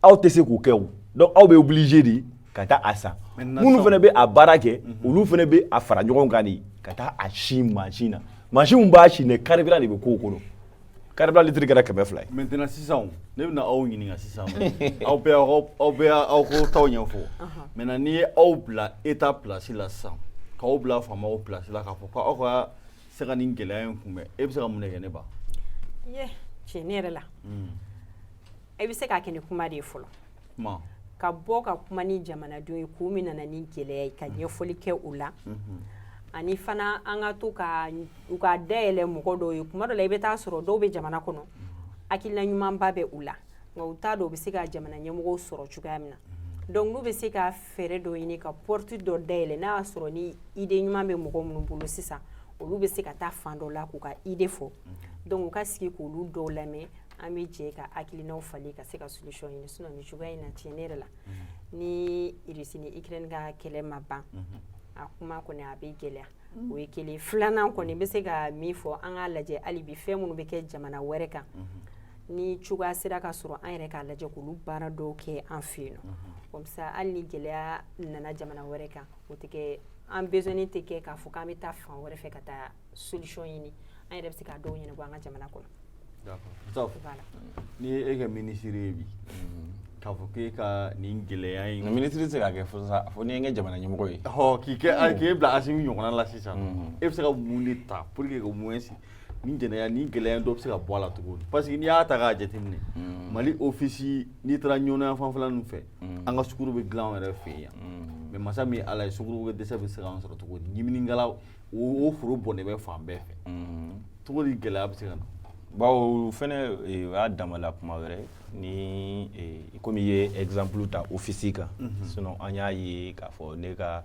aw tɛ se k'o kɛ o, donc aw bɛ obligé de ka taa a san. Maintenant, Minnu sisan- fana bɛ a baara kɛ, olu fana bɛ a fara ɲɔgɔn kan de ka taa a sin mansin na. Mansin min b'a sin dɛ, carburant de bɛ k'o kɔnɔ. Carburant litre kɛra 200 ye. Maintenant sisan, ne bɛna aw ɲininka sisan, aw bɛɛ aw bɛɛ aw ko taw ɲɛfɔ. Maintenant n'i ye aw bila état place la sisan, k'aw bila faamaw place la, k'a fɔ ko aw ka se ka nin gɛlɛya in kunbɛn, e bɛ se ka mun de kɛ, ne ba? Ye tiɲɛ, ne yɛrɛ la, e bɛ se k'a kɛ ni kuma de ye fɔlɔ. Kuma. Ka bɔ ka kuma ni jamanadenw ye, k'u min nana ni gɛlɛya ye, ka ɲɛfɔli kɛ u la. Ani fana an ka to ka u ka dayɛlɛ mɔgɔ dɔw ye. Kuma dɔ la, i bɛ taa sɔrɔ dɔw bɛ jamana kɔnɔ, hakilina ɲumanba bɛ u la, nka u t'a dɔn u bɛ se ka jamana ɲɛmɔgɔw sɔrɔ cogoya min na. Donc n'u bɛ se ka fɛɛrɛ dɔ ɲini ka porte dɔ dayɛlɛ, n'a y'a sɔrɔ ni idée ɲuman bɛ mɔgɔ minnu bolo sisan, olu bɛ se ka taa fan dɔ la k'u ka idée fɔ. Donc u ka sigi k'olu dɔw lamɛn, an bɛ jɛ ka hakilinaw falen ka se ka solution ɲini. Sinon nin cogoya in na, tiɲɛ ne yɛrɛ la, ni Russie ni Ukraine ka kɛlɛ ma ban, a kuma kɔni a bɛ gɛlɛya. O ye kelen. Filanan kɔni, n bɛ se ka min fɔ, an k'a lajɛ hali bi, fɛn minnu bɛ kɛ jamana wɛrɛ kan, ni cogoya sera ka sɔrɔ, an yɛrɛ k'a lajɛ k'olu baara dɔw kɛ an fɛ yen nɔ. Comme ça, hali ni gɛlɛya nana jamana wɛrɛ kan, o tɛ kɛ an besoin tɛ kɛ k'a fɔ k'an bɛ taa fan wɛrɛ fɛ ka taa solution ɲini. An yɛrɛ bɛ se k'a dɔw ɲɛnabɔ an ka jamana kɔnɔ. D'accord. Voilà. Ni ye e kɛ ministre ye bi, K'a fɔ k'e ka nin gɛlɛya in. Minisiri tɛ se k'a kɛ fo sa, fo n'i ye n kɛ jamana ɲɛmɔgɔ ye. Ɔ, k'i kɛ, k'e bila Asimi ɲɔgɔnna la sisan, e bɛ se ka mun de ta pour que au moins nin gɛlɛya, nin gɛlɛya in dɔ bɛ se ka bɔ a la cogo di? Parce que n'i y'a ta k'a jateminɛ, Mali office, n'i taara ɲɔnɔya fanfɛla ninnu fɛ, an ka sukaro bɛ dilan anw yɛrɛ fɛ yan. Mais masa min ye Ala ye, sukaro dɛsɛ bɛ se k'an sɔrɔ cogo di? Ɲiminikɛla o foro bɔnnen bɛ fan bɛɛ fɛ. Cogo di gɛlɛya bɛ se ka na? Bon, o fɛnɛ o y'a damala kuma wɛrɛ ni komi i ye exemple ta office kan. Sinon an y'a ye k'a fɔ ne ka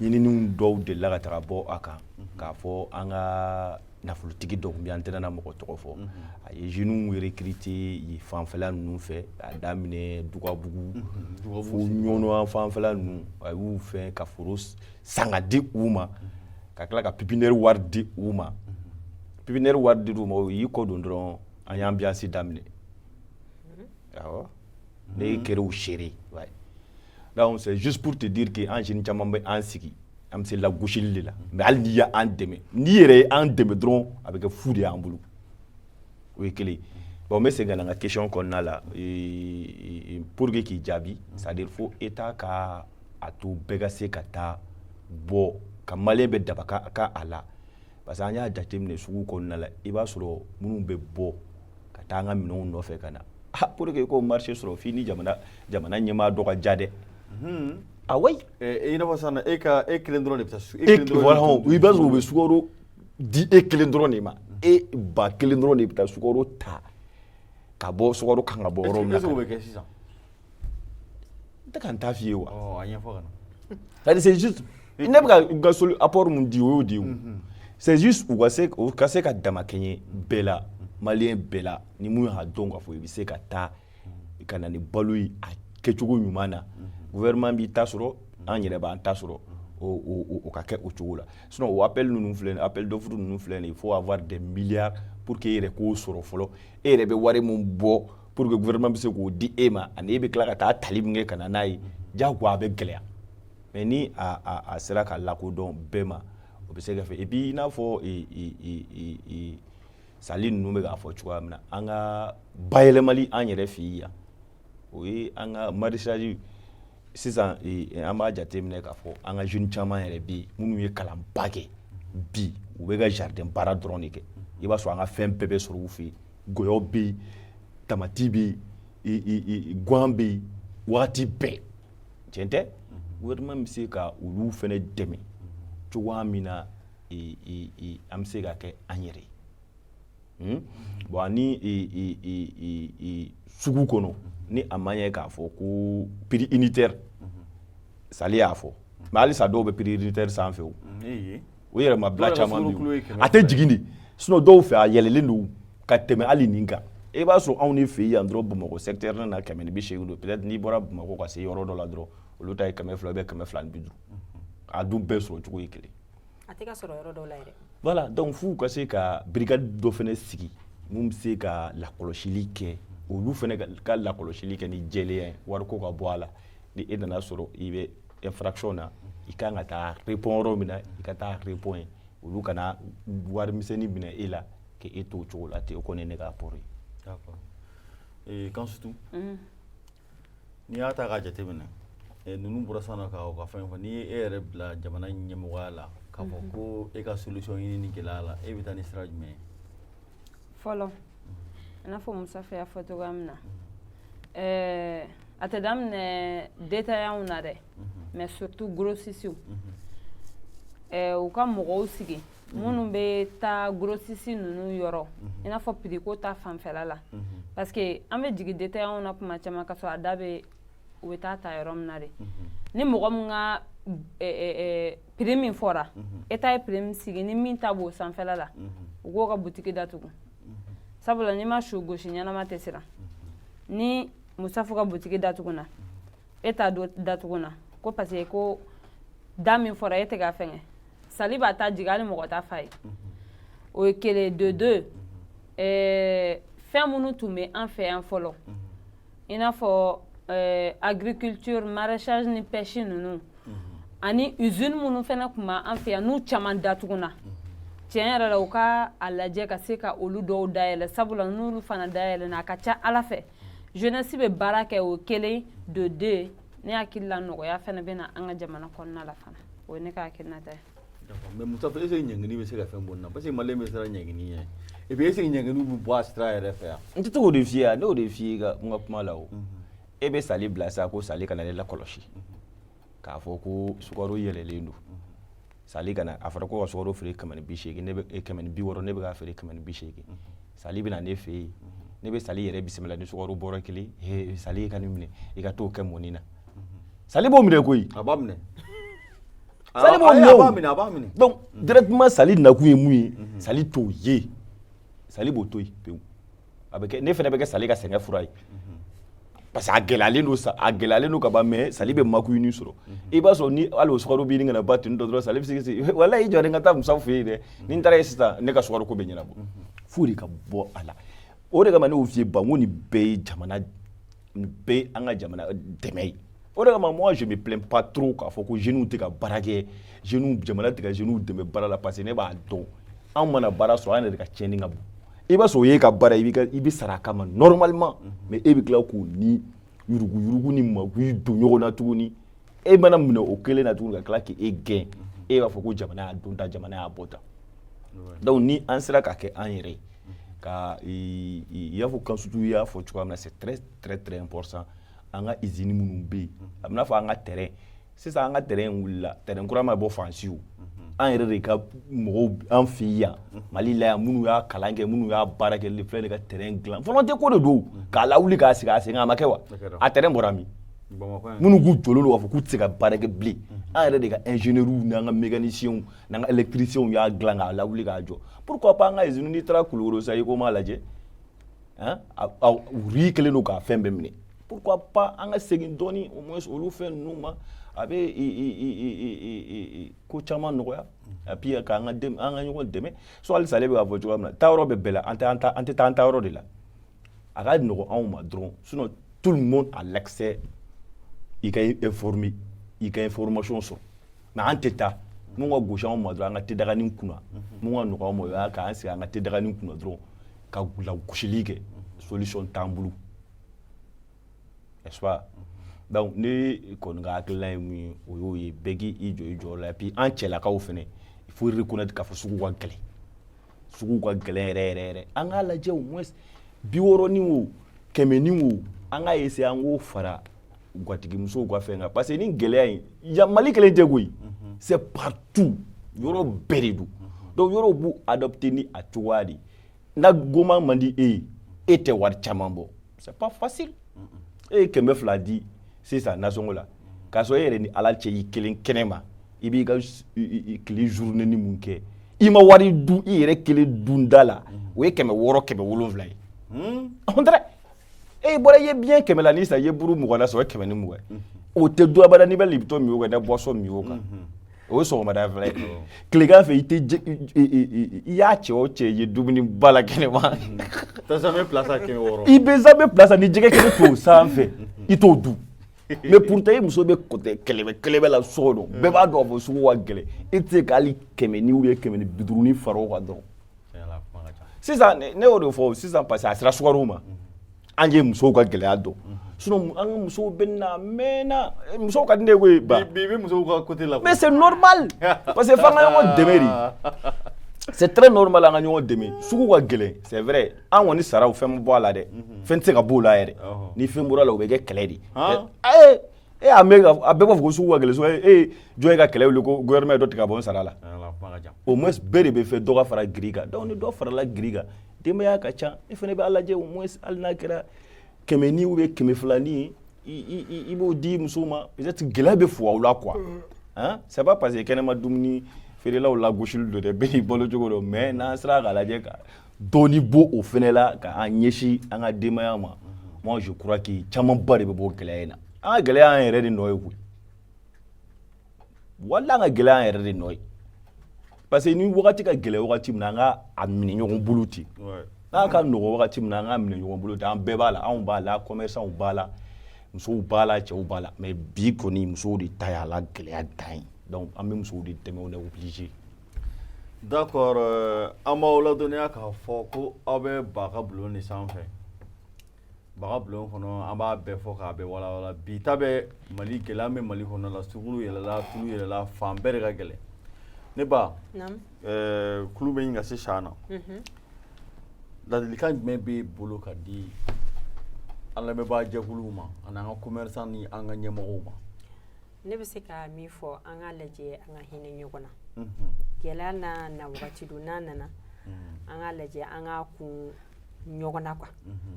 ɲininiw dɔw delila ka taga bɔ a kan, k'a fɔ an ka nafolotigi dɔ tun bɛ yan, n tɛna na mɔgɔ tɔgɔ fɔ, a ye jeunes recruter yen fanfɛla ninnu fɛ, k'a daminɛ Dugabugu fo Ɲɔnɔ fanfɛla ninnu. A y'u fɛn ka foro san ka di u ma, ka tila ka pépinière wari di u ma. Pépinière wari di u ma, o y'i kɔ don dɔrɔn, an ye ambiance daminɛ. Awɔ, ne kɛra u seere. Donc c'est juste pour te dire que an jeune caman bɛ an sigi, an bɛ se lagosili de la. Mais hali n'i y'an dɛmɛ, n'i yɛrɛ ye an dɛmɛ dɔrɔn, a bɛ kɛ fu de y'an bolo. O ye kelen. Bon, n bɛ segin ka na n ka question kɔnɔna la pour que k'i jaabi, c'est à dire fo État ka a to bɛɛ ka se ka taa bɔ ka malien bɛ daba ka a la, parce que an y'a jateminɛ sugu kɔnɔna la, i b'a sɔrɔ minnu bɛ bɔ ka taa an ka minɛnw nɔfɛ ka na, ah, pour que i k'o marché sɔrɔ, f'i ni jamana ɲɛmaa dɔ ka ja dɛ. Ah oui. I n'a fɔ sisan, e ka e kelen dɔrɔn de bɛ taa e kelen dɔrɔn, i b'a sɔrɔ u bɛ sukaro di e kelen dɔrɔn de ma, e ba kelen dɔrɔn de bɛ taa sukaro ta ka bɔ sukaro kan ka bɔ yɔrɔ min na. Est ce que o bɛ kɛ sisan? N tɛ ka n ta f'i ye wa? Ɔ, a ɲɛfɔ ka na. C'est à dire, c'est juste ne bɛ ka n ka solu apport mun di, o y'o di o. C'est juste u ka se ka damakɛɲɛ bɛɛ la, malien bɛɛ la, ni mun y'a dɔn k'a fɔ i bɛ se ka taa ka na ni balo ye a kɛcogo ɲuman na, gouvernement b'i ta sɔrɔ, an yɛrɛ b'an ta sɔrɔ, o ka kɛ o cogo la. Sinon o appel ninnu filɛ nin, appel d'offre ninnu filɛ nin, il faut avoir des milliards pour que e yɛrɛ k'o sɔrɔ fɔlɔ. E yɛrɛ bɛ wari min bɔ pour que gouvernement bɛ se k'o di e ma, ani e bɛ tila ka taa tali min kɛ ka na n'a ye, diyagoya a bɛ gɛlɛya. Mais ni a sera ka lakodɔn bɛɛ ma, o bɛ se ka fɛ. Et puis i n'a fɔ sali ninnu bɛ k'a fɔ cogoya min na, an ka bayɛlɛmali an yɛrɛ fɛ yen yan, o ye an ka maraîchage. Sisan an b'a jateminɛ k'a fɔ an ka jeunes caman yɛrɛ bɛ yen minnu ye kalanba kɛ bi, u bɛ ka jardin baara dɔrɔn de kɛ. I b'a sɔrɔ an ka fɛn bɛɛ bɛ sɔrɔ u fɛ yen: gɔyɔ bɛ yen, tamati bɛ yen, guwan bɛ yen wagati bɛɛ. Tiɲɛ tɛ, gouvernement bɛ se ka olu fana dɛmɛ cogoya min na an bɛ se ka kɛ an yɛrɛ ye. Bon, ani sugu kɔnɔ, ni a ma ɲɛ k'a fɔ ko prix unitaire, Sali y'a fɔ, mais halisa dɔw bɛ prix unitaire sanfɛ. O o yɛrɛ ma bila caman bɛ yen, a tɛ jigin de. Sinon dɔw fɛ a yɛlɛlen don ka tɛmɛ hali nin kan. I b'a sɔrɔ anw de fɛ yan dɔrɔn, Bamakɔ secteur na, 180 don. Peut-être n'i bɔra Bamakɔ ka se yɔrɔ dɔ la dɔrɔn, olu ta ye 200 ou bien 250. A dun bɛɛ sɔrɔ cogo ye kelen. A tɛ ka sɔrɔ yɔrɔ dɔw la yɛrɛ. Voilà, donc f'u ka se ka brigade dɔ fana sigi mun bɛ se ka lakɔlɔsili kɛ, olu fana ka lakɔlɔsili kɛ ni jɛlenya ye, wariko ka bɔ a la. Ni e nana sɔrɔ i bɛ infraction na, i kan ka taa répond yɔrɔ min na, i ka taa répond yen. Olu kana wari misɛnnin minɛ e la k'e to o cogo la ten. O kɔni ye ne ka apport ye. D'accord. Kansutu, n'i y'a ta k'a jateminɛ, ninnu bɔra sisan nɔ ka u ka fɛn fɔ, n'i ye e yɛrɛ bila jamana ɲɛmɔgɔya la k'a fɔ ko e ka solution ɲini ni gɛlɛya la, e bɛ taa ni sira jumɛn ye? Fɔlɔ, i n'a fɔ Musafa y'a fɔ cogoya min na, a tɛ daminɛ détaillants na dɛ, mais surtout grossistes, u ka mɔgɔw sigi minnu bɛ taa grossiste ninnu yɔrɔ, i n'a fɔ prix ko ta fanfɛla la, parce que an bɛ jigin détaillants na kuma caman ka sɔrɔ a da bɛ u bɛ taa ta yɔrɔ min na de. Ni mɔgɔ min ka prix min fɔra, e ta ye prix min sigi, ni min ta b'o sanfɛla la, u k'o ka butigi datugu, sabula n'i ma su gosi ɲɛnama tɛ siran. Ni Musafu ka butigi datuguna, e t'a datuguna ko parce que ko da min fɔra e tɛ k'a fɛngɛ, Sali b'a ta jigin, hali mɔgɔ t'a fa ye. O ye kelen. De deux, fɛn minnu tun bɛ an fɛ yan fɔlɔ, i n'a fɔ agriculture, maraîchage ni pêche ninnu, ani usine minnu fana tun b'an fɛ yan, n'u caman datuguna, tiɲɛ yɛrɛ la, u ka a lajɛ ka se ka olu dɔw dayɛlɛ, sabula n'olu fana dayɛlɛna, a ka ca Ala fɛ. Jeunesse bɛ baara kɛ, o kelen de deux, ne hakili la, nɔgɔya fana bɛ na an ka jamana kɔnɔna la fana. O ye ne ka hakilinata ye. Mais Mustafa, est-ce que ɲangini bɛ se ka fɛn bɔ nin na? Parce que Malien bɛ siran ɲangini ɲɛ. Et puis est-ce que ɲangini bɛ bɔ a sira yɛrɛ fɛ yan? N tɛ to k'o de f'i ye, ne y'o de f'i ye n ka kuma la. O e bɛ Sali bila sa ko Sali ka na ne lakɔlɔsi k'a fɔ ko sukaro yɛlɛlen don. Sali ka na, a fɔra ko ka sukaro feere 180, ne bɛ 160, ne bɛ k'a feere 180. Sali bɛ na ne fɛ yen, ne bɛ Sali yɛrɛ bisimila ni sukaro bɔrɔ kelen. He Sali, i ka nin minɛ, i ka t'o kɛ mɔni na. Sali b'o minɛ koyi. A b'a minɛ. Sali b'o minɛ o. A b'a minɛ, a b'a minɛ. Donc directement, Sali nakun ye mun ye? Sali t'o ye, Sali b'o to yen pewu. A bɛ kɛ ne fana bɛ kɛ Sali ka sɛgɛn fura ye, parce que a gɛlɛyalen don sa, a gɛlɛyalen don ka ban. Mais Sali bɛ makuyuni sɔrɔ. I b'a sɔrɔ ni hali o sukaro bɛ ɲini ka na ba ten tɔ dɔrɔn, Sali bɛ se k'i walayi, i jɔ, n ka taa Musa fɛ yen dɛ. Ni n taara yen sisan, ne ka sukaro ko bɛ ɲɛnabɔ. F'o de ka bɔ a la. O de kama ne y'o f'i ye ba, n ko nin bɛɛ ye jamana, nin bɛɛ ye an ka jamana dɛmɛ ye. O de kama, moi, je me plains pas trop k'a fɔ ko jeunes tɛ ka baara kɛ, jeunes, jamana tɛ ka jeunes dɛmɛ baara la, parce que ne b'a dɔn, anw mana baara sɔrɔ, an yɛrɛ de ka tiɲɛni ka bon. I b'a sɔrɔ o ye ka baara, i bɛ sara a kama normalement, mais e bɛ tila k'o ni yuruguyurugu ni makuyi don ɲɔgɔn na tuguni. E mana minɛ o kelen na tuguni ka tila k'e gɛn, e b'a fɔ ko jamana y'a don ta, jamana y'a bɔ ta. Donc ni an sera ka kɛ an yɛrɛ ye ka i y'a fɔ Kansutu y'a fɔ cogoya min na, c'est très très très important. An ka usine minnu bɛ yen, a bɛ n'a fɔ an ka terrain sisan, an ka terrain wulila, terrain kura ma bɔ fan si. O an yɛrɛ de ka mɔgɔw an fɛ yan Mali la yan, minnu y'a kalan kɛ, minnu y'a baara kɛ, filɛ de ka terrain dilan. Volonté ko de don k'a lawuli k'a sigi a sen kan. A ma kɛ wa? A terrain bɔra min? Minnu k'u jɔlen don k'a fɔ k'u tɛ se ka baara kɛ bilen, an yɛrɛ de ka ingénieurs n'an ka mécaniciens n'an ka électriciens y'a dilan k'a lawuli k'a jɔ. Pourquoi pas an ka usine? N'i taara Kulukoro sisan, i ko m'a lajɛ, riz kɛlen don k'a fɛn bɛɛ minɛ. Pourquoi pas an ka segin dɔɔni au moins olu fɛn ninnu ma? A bɛ ko caman nɔgɔya. Et puis k'an ka an ka ɲɔgɔn dɛmɛ. So halisa, ale bɛ k'a fɔ cogoya min na, taayɔrɔ bɛ bɛɛ la, an tɛ an tɛ taa an taayɔrɔ de la. A ka nɔgɔn anw ma dɔrɔn, sinon tout le monde a l'accès. I ka informer, i ka information sɔrɔ, mais an tɛ taa. Mun ka gosi anw ma dɔrɔn, an ka tedaganin kunna. Mun ka nɔgɔn anw ma, o y'a k'an sigi an ka tedaganin kunna dɔrɔn ka lagosili kɛ. Solution t'an bolo, n'est-ce pas? Donc ne kɔni ka hakilina ye mun ye, o y'o ye. Bɛɛ k'i jɔ i jɔyɔrɔ la. Et puis an cɛlakaw fɛnɛ, il faut reconnaître k'a fɔ sugu ka gɛlɛn, sugu ka gɛlɛn yɛrɛ yɛrɛ yɛrɛ. An k'a lajɛ au moins 60 o, 100 ni o, an k'a essayer an k'o fara gatigimusow ka fɛn kan, parce que ni gɛlɛya in yan, Mali kelen tɛ koyi, c'est partout, yɔrɔ bɛɛ de don. Donc yɔrɔw b'u adopter ni a cogoya de ye. Na goma man di e ye, e tɛ wari caman bɔ, c'est pas facile. E ye 200 di sisan nasɔngɔ la, k'a sɔrɔ e yɛrɛ ni Ala cɛ, i kelen kɛnɛ ma, i b'i ka tile journée ni mun kɛ, i ma wari dun i yɛrɛ kelen dun da la, o ye 600, 700 ye. On dirait e bɔra, i ye biɲɛ 100 la ni sisan, i ye buru 20 la sɔrɔ, o ye 120 ye. O tɛ dun abada. N'i bɛ Lipton min o kan, i tɛ boisson min o kan, o ye sɔgɔmada fɛla ye. Tilegan fɛ, i tɛ i y'a cɛ o cɛ ye dumuni ba la kɛnɛma. T'as jamais place à 600. I bɛ jamais place ni jɛgɛ kelen t'o sanfɛ, i t'o dun. Mais pourtant i muso bɛ kɔtɛ kɛlɛbɛ kɛlɛbɛ la so kɔnɔ, bɛɛ b'a dɔn k'a fɔ sugu ka gɛlɛn, e tɛ se k'hali 100 ni ou bien 150 ni fara o kan dɔrɔn. Sisan ne y'o de fɔ sisan, parce que a sera sukaro ma, an ye musow ka gɛlɛya dɔn. Sinon an ka musow bɛ na mɛnna, musow ka di ne ye koyi ba. Bi bɛ musow ka côté la. Mais c'est normal, parce que f'an ka ɲɔgɔn dɛmɛ de. C'est très normal an ka ɲɔgɔn dɛmɛ. Sugu ka gɛlɛn, c'est vrai, an kɔni saraw fɛn ma bɔ a la dɛ, fɛn tɛ se ka b'o la yɛrɛ. Ni fɛn bɔra la, o bɛ kɛ kɛlɛ de ye. E y'a mɛn a bɛɛ b'a fɔ ko sugu ka gɛlɛn, so e jɔn ye ka kɛlɛ wuli ko gouvernement ye dɔ tigɛ ka bɔ n sara la? Au moins bɛɛ de bɛ fɛ dɔ ka fara gris kan. Donc ni dɔ farala gris kan, denbaya ka ca, e fana b'a lajɛ au moins hali n'a kɛra 100 ni ou bien 200 ni ye, i b'o di musow ma. Peut-être gɛlɛya bɛ fo aw la quoi, hein. C'est pas parce que kɛnɛma dumuni feerelaw lagosili don dɛ, bɛɛ n'i balo cogo don. Mais n'an sera k'a lajɛ ka dɔɔni bɔ o fɛnɛ la ka an ɲɛsin an ka denbaya ma, moi je crois que camanba de bɛ bɔ gɛlɛya in na. An ka gɛlɛya, an yɛrɛ de nɔ ye koyi. Wala an ka gɛlɛya, an yɛrɛ de nɔ ye, parce que ni wagati ka gɛlɛn wagati min na, an ka a minɛ ɲɔgɔn bolo ten. N'a ka nɔgɔn wagati min na, an k'a minɛ ɲɔgɔn bolo ten. An bɛɛ b'a la, anw b'a la, commerçants b'a la, musow b'a la, cɛw b'a la. Mais bi kɔni, musow de ta y'a la gɛlɛya dan ye. Donc an bɛ musow de dɛmɛ, on est obligé. D'accord, an b'aw ladɔnniya k'a fɔ ko aw bɛ ba ka bulon de sanfɛ. Baga Bulon kɔnɔ, an b'a bɛɛ fɔ k'a bɛɛ walawala. Bi ta bɛ Mali, gɛlɛya bɛ Mali kɔnɔ la, sukaro yɛlɛla, tulu yɛlɛla, fan bɛɛ de ka gɛlɛn. Ne ba, kulu bɛ ɲini ka se san na. Ladilikan jumɛn b'e bolo ka di an lamɛnbaa jɛkuluw ma ani an ka commerçant ni an ka ɲɛmɔgɔw ma? Ne bɛ se ka min fɔ, an k'a lajɛ an ka hinɛ ɲɔgɔn na. Gɛlɛya n'a na wagati don, n'a nana, an k'a lajɛ an k'a kun ɲɔgɔn na quoi.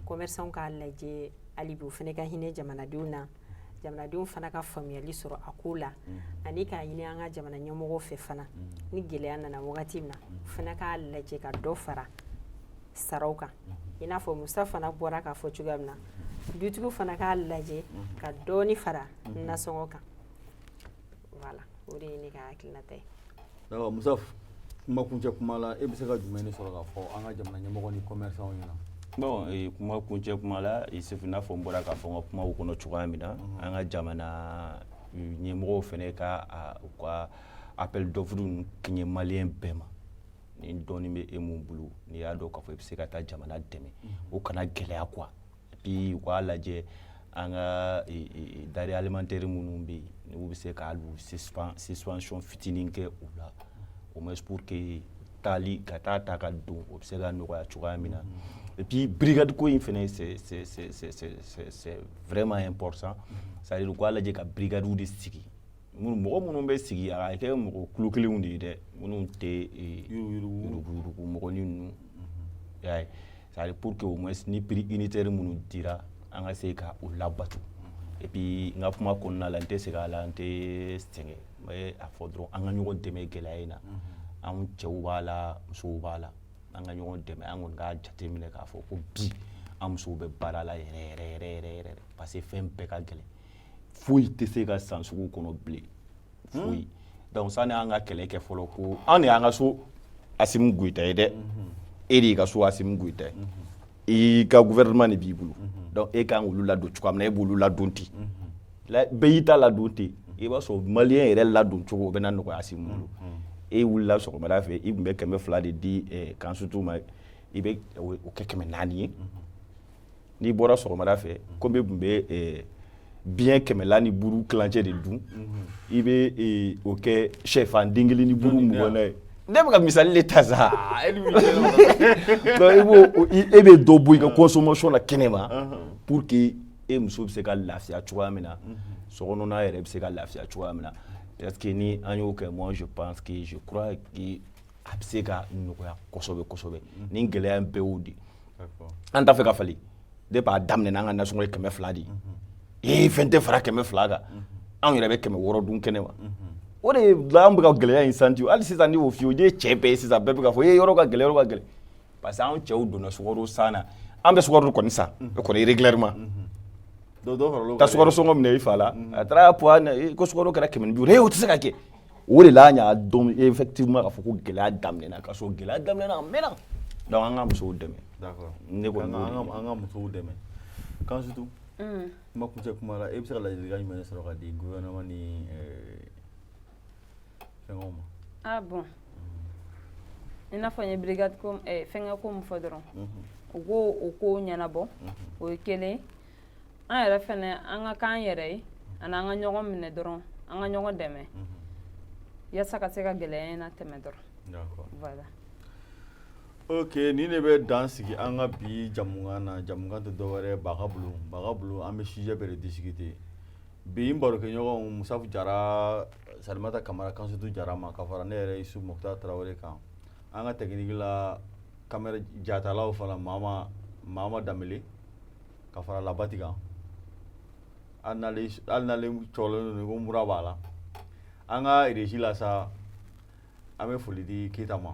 Commerçant k'a lajɛ hali bi, u fana ka hinɛ jamanadenw na, jamanadenw fana ka faamuyali sɔrɔ a ko la, ani k'a ɲini an ka jamana ɲɛmɔgɔw fɛ fana, ni gɛlɛya nana wagati min na, u fana k'a lajɛ ka dɔ fara saraw kan. I n'a fɔ Musa fana bɔra k'a fɔ cogoya min na, dutigiw fana k'a lajɛ ka dɔɔni fara nasɔngɔ kan. Voilà, o de ye ne ka hakilinata ye. D'accord. Musa, kuma kuncɛ kuma la, e bɛ se ka jumɛn de sɔrɔ k'a fɔ an ka jamana ɲɛmɔgɔ ni commerçant ɲɛna? Bon, kuma kuncɛ kuma la, Isufu, n'a fɔ n bɔra k'a fɔ n ka kumaw kɔnɔ cogoya min na, an ka jamana ɲɛmɔgɔw fana ka u ka appel d'offre ninnu kɛɲɛ maliyɛn bɛɛ ma. Ni dɔɔni bɛ e mun bolo, n'i y'a dɔn k'a fɔ i bɛ se ka taa jamana dɛmɛ, o kana gɛlɛya quoi. Et puis u k'a lajɛ an ka denrées alimentaires minnu bɛ yen, n'u bɛ se ka hali suspension fitinin kɛ u la, au moins pour que taali ka taa ta ka don, o bɛ se ka nɔgɔya cogoya min na. Et puis brigade ko in fɛnɛ, c'est vraiment important, c'est à dire u k'a lajɛ ka brigade de sigi. Mɔgɔ minnu bɛ sigi, a ka kɛ mɔgɔ kulo kelenw de ye dɛ, minnu tɛ yuruguyurugu mɔgɔnin ninnu, i y'a ye, c'est à dire pour que au moins ni prix unitaire minnu dira, an ka se ka o labato. Et puis n ka kuma kɔnɔna la, n tɛ segin a la, n tɛ sɛgɛn, n bɛ a fɔ dɔrɔn, an ka ɲɔgɔn dɛmɛ gɛlɛya in na. Anw cɛw b'a la, musow b'a la, an ka ɲɔgɔn dɛmɛ. An kɔni k'a jateminɛ k'a fɔ ko bi an musow bɛ baara la yɛrɛ yɛrɛ yɛrɛ yɛrɛ yɛrɛ, parce que fɛn bɛɛ ka gɛlɛn, foyi tɛ se ka san sugu kɔnɔ bilen, foyi. Donc sani an ka kɛlɛ kɛ fɔlɔ ko an de y'an ka so Assimi Goïta ye dɛ, e de y'i ka so Assimi Goïta ye, i ka gouvernement de b'i bolo, donc e kan k'olu ladon cogoya min na, e b'olu ladon ten, bɛɛ y'i ta ladon ten, i b'a sɔrɔ maliyɛn yɛrɛ ladon cogo o bɛ na nɔgɔya Assimi bolo. E wulila sɔgɔmada fɛ, i tun bɛ 200 de di Kansutu ma, i bɛ o kɛ 400 ye. N'i bɔra sɔgɔmada fɛ, komi e tun bɛ biyɛn kɛmɛla ni buru kilancɛ de dun, i bɛ o kɛ sɛfan den kelen ni buru 20 ye. Ne bɛ ka misali de ta sa. Donc i b'o, e bɛ dɔ bɔ i ka consommation na kɛnɛma pour que e muso bɛ se ka lafiya cogoya min na, sokɔnɔna yɛrɛ bɛ se ka lafiya cogoya min na. Peut-être que ni an y'o kɛ, moi je pense que, je crois que a bɛ se ka nɔgɔya kosɛbɛ kosɛbɛ. Nin gɛlɛya in bɛɛ y'o de. An t'a fɛ ka falen. Depuis a daminɛ, an ka nasɔngɔ ye 200 de ye. Ee, fɛn tɛ fara 200 kan, anw yɛrɛ bɛ 600 dun kɛnɛ ma. O de la an bɛ ka gɛlɛya in santi. Hali sisan, ne y'o f'i ye, o ye cɛ bɛɛ ye sisan, bɛɛ bɛ k'a fɔ e yɔrɔ ka gɛlɛn, yɔrɔ ka gɛlɛn, parce que anw cɛw donna sukaro san na. An bɛ sukaro kɔni san, o kɔni régulièrement. Ka sukaro sɔngɔ minɛ i fa la, a taara poids ko sukaro kɛra 150, ee, o tɛ se ka kɛ. O de la an y'a dɔn effectivement k'a fɔ ko gɛlɛya daminɛna, ka sɔrɔ gɛlɛya daminɛna a mɛnna. Donc an ka musow dɛmɛ. D'accord. Ne kɔni an ka musow dɛmɛ. Kansutu, kuma kuncɛ kuma la, e bɛ se ka ladilikan jumɛn de sɔrɔ ka di gouvernement ni fɛngɛw ma? Ah bon, i n'a fɔ n ye brigade ko fɛngɛ ko min fɔ dɔrɔn, u k'o o ko ɲɛnabɔ, o ye kelen. An yɛrɛ fɛnɛ, an ka k'an yɛrɛ ye, ani an ka ɲɔgɔn minɛ dɔrɔn, an ka ɲɔgɔn dɛmɛ yaasa ka se ka gɛlɛya in latɛmɛ dɔrɔn. Voilà. Ok, nin de bɛ dan sigi an ka bi jamukan na. Jamukan tɛ dɔwɛrɛ ye, Baga Bulon. Baga Bulon, an bɛ sujet bɛɛ de discuter. Bi n barokɛɲɔgɔnw Musafu Jara, Salimata Kamara, Kansutu Jara ma ka fara ne yɛrɛ Isu Moctar Tarawele kan. An ka technique la, caméra jatalaw fana, Mama Mama Danbele ka fara Labati kan. Hali n'ale cɔlen don ko mura b'a la. An ka régie la sa, an bɛ foli di Keyita ma.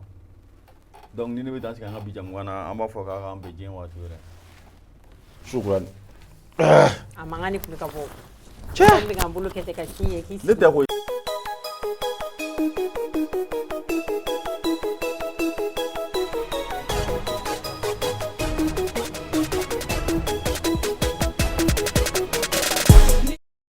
Donc ni ne bɛ dan sigi an ka bi jamukan na, an b'a fɔ k'a k'an bɛn diɲɛ waati wɛrɛ. Shukran. A mankan de tun bɛ ka bɔ. Cɛ! An bɛ k'an bolo kɛ ten ka ci ye k'i Ne tɛ koyi.